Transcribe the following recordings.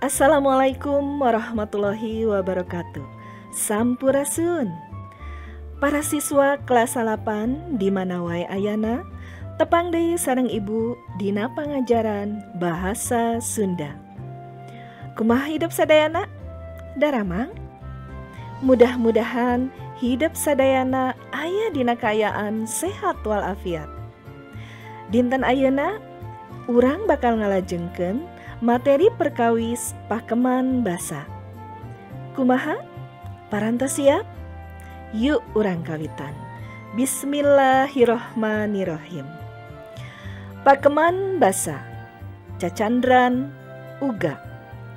Assalamualaikum warahmatullahi wabarakatuh. Sampurasun. Para siswa kelas 8 di mana wae ayana, tepang deui sareng ibu dina pangajaran bahasa Sunda. Kumaha hidup sadayana? Daramang? Mudah-mudahan hidup sadayana aya dina kaayaan sehat walafiat. Dinten ayeuna urang bakal ngalajengkeun materi perkawis pakeman basa. Kumaha? Parantos siap? Yuk urang kawitan. Bismillahirrohmanirrohim. Pakeman basa, cacandran, uga,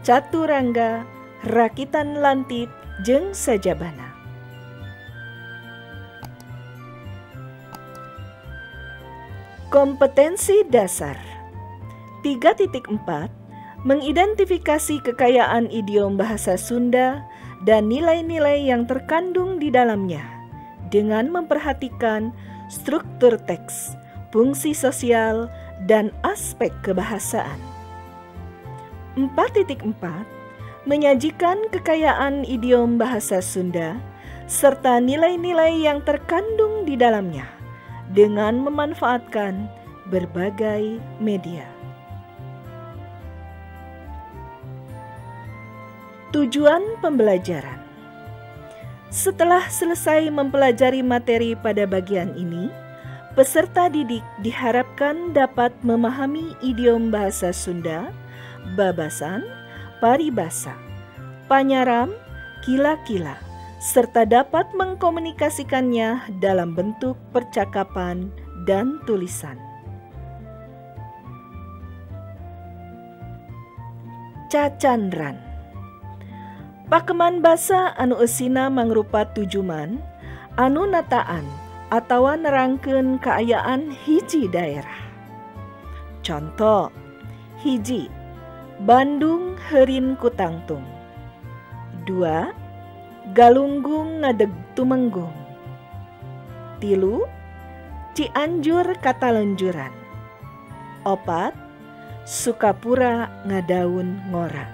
caturangga, rakitan lantip, jeung sajabana. Kompetensi dasar 3.4 mengidentifikasi kekayaan idiom bahasa Sunda dan nilai-nilai yang terkandung di dalamnya dengan memperhatikan struktur teks, fungsi sosial, dan aspek kebahasaan. 4.4 menyajikan kekayaan idiom bahasa Sunda serta nilai-nilai yang terkandung di dalamnya dengan memanfaatkan berbagai media. Tujuan pembelajaran. Setelah selesai mempelajari materi pada bagian ini, peserta didik diharapkan dapat memahami idiom bahasa Sunda, babasan, paribasa, panyaram, kila-kila, serta dapat mengkomunikasikannya dalam bentuk percakapan dan tulisan. Cacandran. Pakeman basa anu eusina mangrupa tujuman, anu nataan atawa nerangkeun kaayaan hiji daerah. Contoh, hiji, Bandung heurin ku tangtung. 2, Galunggung ngadeg tumenggung. 3, Cianjur katalunjuran. 4, Sukapura ngadaun ngora.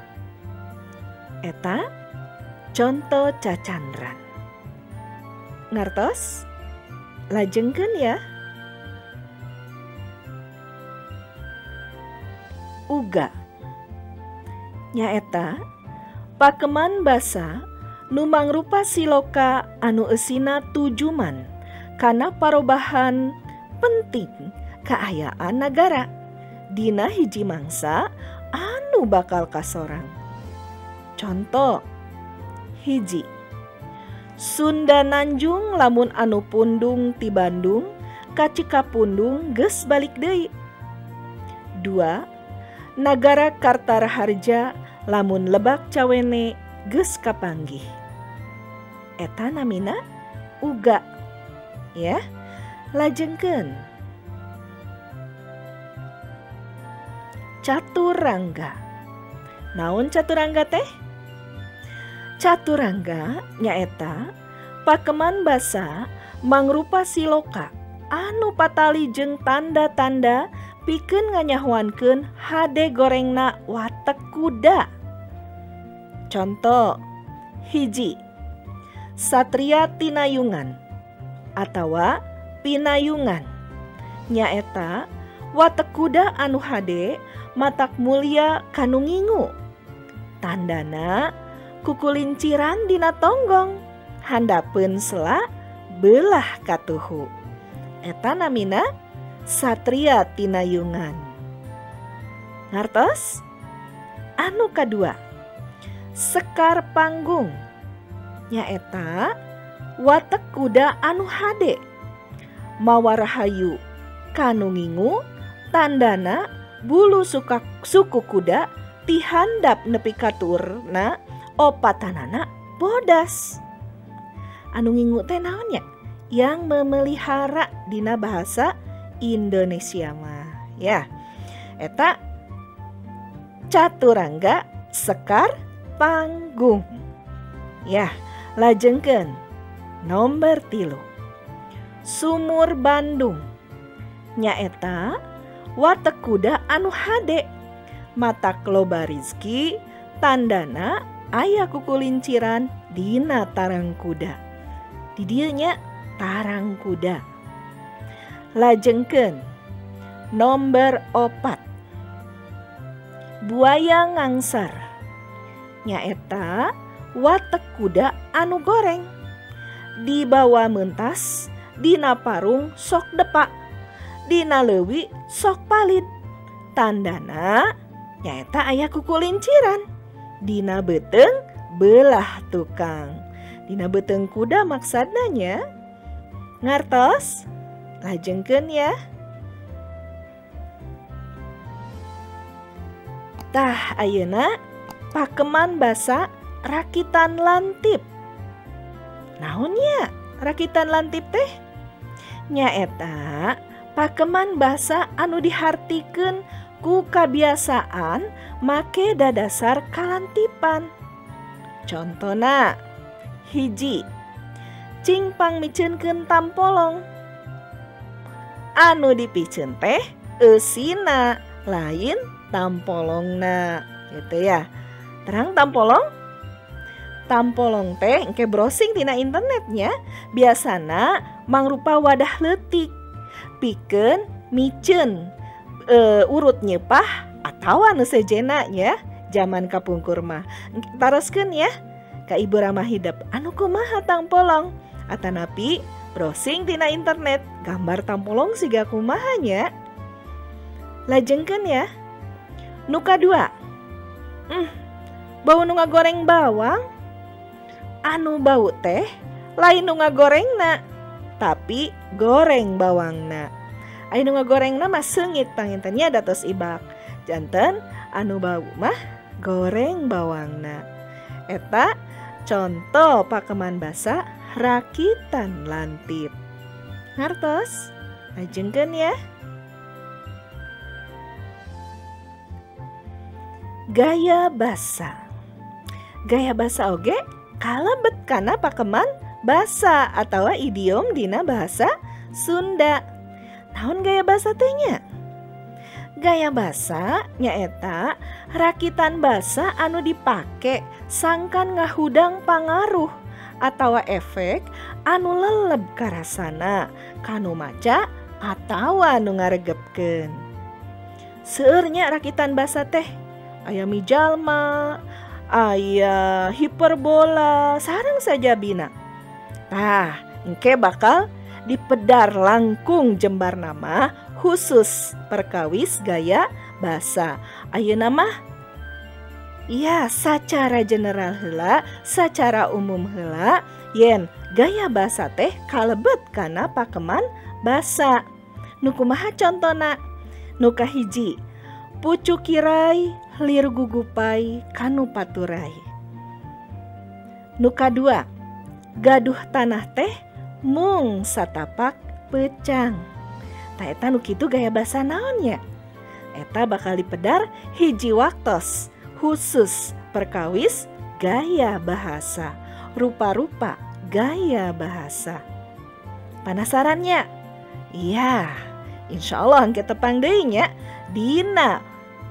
Eta conto cacandran. Ngartos? Lajengkeun ya. Uga. Nyaeta pakeman basa nu mangrupa siloka anu eusina tujuman kana parobahan penting kaayaan nagara dina hiji mangsa anu bakal kasorang. Contoh, hiji, Sunda Nanjung lamun anu pundung ti Bandung ka Cikapundung geus balik deui. 2, Nagara Kartaraharja lamun Lebak Cawene geus kapanggih. Eta namina uga. Ya, lajengkeun. Caturangga. Naon caturangga teh? Caturangga nyaeta pakeman basa mangrupa siloka anu patali jeung tanda-tanda pikeun nganyahoankeun hade gorengna watek kuda. Contoh, hiji, Satria Tinayungan atawa Pinayungan nyaeta watek kuda anu hade matak mulia kanu ngingu. Tandana kukulinciran dina tonggong, handapeun sela belah katuhu. Eta namina Satria Tinayungan. Ngartos? Anu kadua, Sekar Panggung nyaeta watek kuda anu hade mawa rahayu kanu ngingu, tandana bulu suku kuda tihandap nepi katurna opatanana bodas. Anu ngingu teh naon nya? Yang memelihara dina bahasa Indonesia mah ya. Eta caturangga Sekar Panggung. Ya, lajengkeun nomor 3, Sumur Bandung nyaeta watek kuda anu hade matak loba rizki Tandana aya kukulinciran dina tarang kuda. Di dieu nya tarang kuda. Lajengkeun nomor 4. Buaya ngangsar. Nyaeta watek kuda anu goreng. Dibawa mentas, dina parung sok depak, dina leuwi sok palid. Tandana nyaeta aya kukulinciran dina beuteung belah tukang. Dina beuteung kuda maksadna nya. Ngartos? Lajengkeun ya. Tah ayeuna pakeman basa rakitan lantip. Naon nya rakitan lantip teh? Nyaeta pakeman basa anu dihartikeun ku kabiasaan make dadasar kalantipan. Contona hiji, cing pangmiceunkeun tampolong. Anu dipiceun teh eusina lain tampolongna, gitu ya. Terang tampolong? Tampolong teh engke browsing tina internetnya, biasana mangrupa wadah leutik pikeun miceun urut nyepah atawa nu sejena nya zaman kapungkur mah. Taroskeun ya ka Ibu Rama Hidep, anu kumaha tampolong? Atanapi browsing tina internet gambar tampolong siga kumaha nya. Lajengkeun ya. Nu kadua, bau nu ngagoreng bawang. Anu bau teh lain nu ngagorengna, tapi goreng bawangna. Aya nu ngagorengna mah seungit panginten nya datos ibak. Janten anu bau mah goreng bawangna. Eta contoh pakeman basa rakitan lantip. Ngartos? Lajengkeun ya. Gaya basa. Gaya basa oge kalebet kana pakeman basa atawa idiom dina bahasa Sunda. Naon gaya basa teh nya? Gaya basa nyaeta rakitan basa anu dipake sangkan ngahudang pangaruh atawa efek anu leleb karasana kanu maca atawa nu ngaregepkeun. Seueur nya rakitan basa teh, aya mijalma, aya hiperbola, sareng sajabina. Tah, engke bakal dipedar langkung jembar nama khusus perkawis gaya basa. Ayeuna mah ya sacara general heula, sacara umum heula yen gaya basa teh kalebet kana pakeman basa. Nu kumaha contona? Nu kahiji, pucuk kirai lir gugupai kanu paturai. Nu kadua, gaduh tanah teh mung satapak pecang. Tah eta nu kitu gaya basa naon nya? Eta bakal dipedar hiji waktos khusus perkawis gaya bahasa, rupa-rupa gaya bahasa. Penasarannya? Iya, insya Allah engke tepang deui nya dina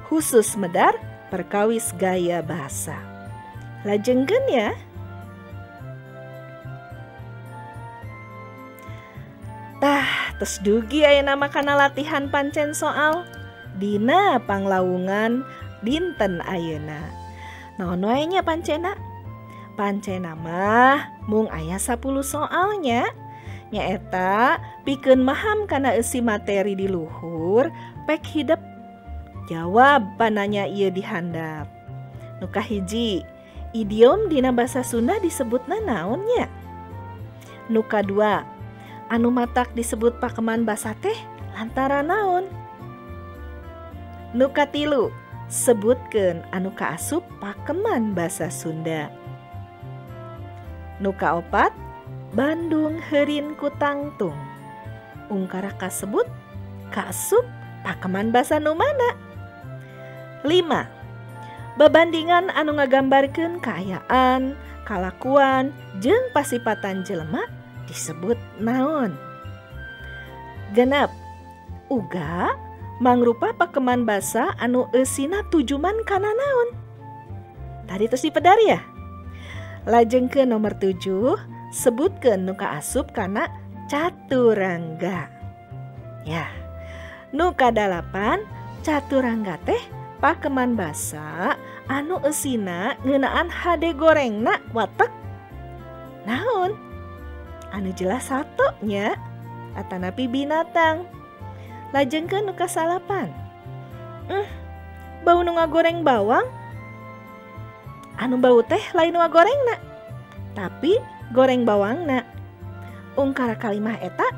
khusus medar perkawis gaya bahasa. Lajengkeun ya. Tah, tos dugi ayeuna mah kana latihan pancen soal dina panglawungan dinten ayeuna. Naon wae nya pancena? Pancena mah mung aya 10 soalnya. Nyaeta pikeun maham kana eusi materi di luhur pek hidep. Jawab pananya ieu di handap. Nu kahiji, idiom dina basa Sunda disebutna naon nya? Nu kadua, anu matak disebut pakeman basa teh lantaran naon? Nu katilu, sebutkeun anu kaasup pakeman basa Sunda. Nu kaopat, Bandung heurin ku tangtung. Ungkara kasebut kaasup pakeman basa nu mana? 5. Babandingan anu ngagambarkeun kaayaan, kalakuan, jeung pasipatan jelema disebut naon? 6. Uga mangrupa pakeman basa anu eusina tujuman kana naon? Tadi terus dipedar ya. Lajeng ke nomor 7, sebutkeun nu kaasup kana caturangga. Ya. Nu kadalapan, caturangga teh pakeman basa anu eusina ngeunaan hade gorengna watek naon? Anu jelas satunya atanapi binatang. Lajengkeun nu kasalapan. Bau nu ngagoreng bawang. Anu bau teh lain nu ngagorengna, tapi goreng bawangna. Ungkara kalimah eta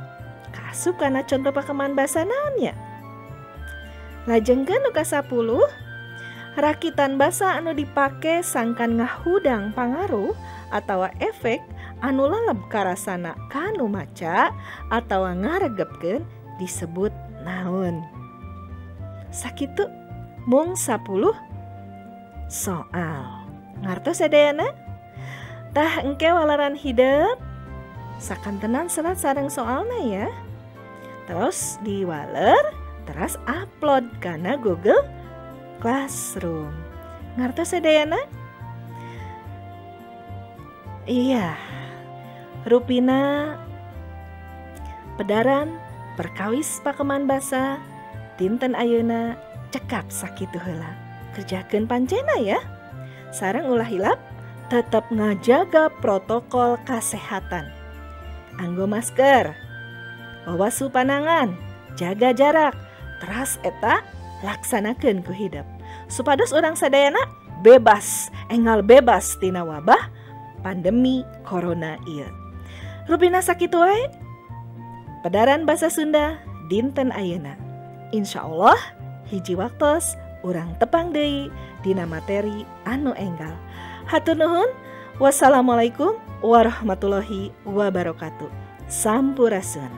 kaasup kana contoh pakeman basa naon ya? Lajengkeun nu ka-10, rakitan basa anu dipake sangkan ngahudang pangaruh atawa efek anu leleb karasana kanu maca atawa ngaregepkeun disebut naon? Sakitu mung 10 soal. Ngartos sadayana? Tah engke waleran hidep sakantenan serat sareng soalna ya. Terus diwaler, terus upload kana Google Classroom. Ngartos sadayana? Iya. Rupina pedaran perkawis pakeman basa dinten ayeuna cekap sakitu heula. Kerjakeun pancena ya. Sareng ulah hilap tetep ngajaga protokol kesehatan. Anggo masker, wawasu panangan, jaga jarak, teras eta laksanakeun ku hidep. Supados urang sadayana bebas, enggal bebas tina wabah pandemi corona ieu. Rupina sakitu wae pedaran basa Sunda dinten ayeuna. Insyaallah hiji waktos urang tepang deui dina materi anu enggal. Hatur nuhun. Wassalamualaikum warahmatullahi wabarakatuh. Sampurasun.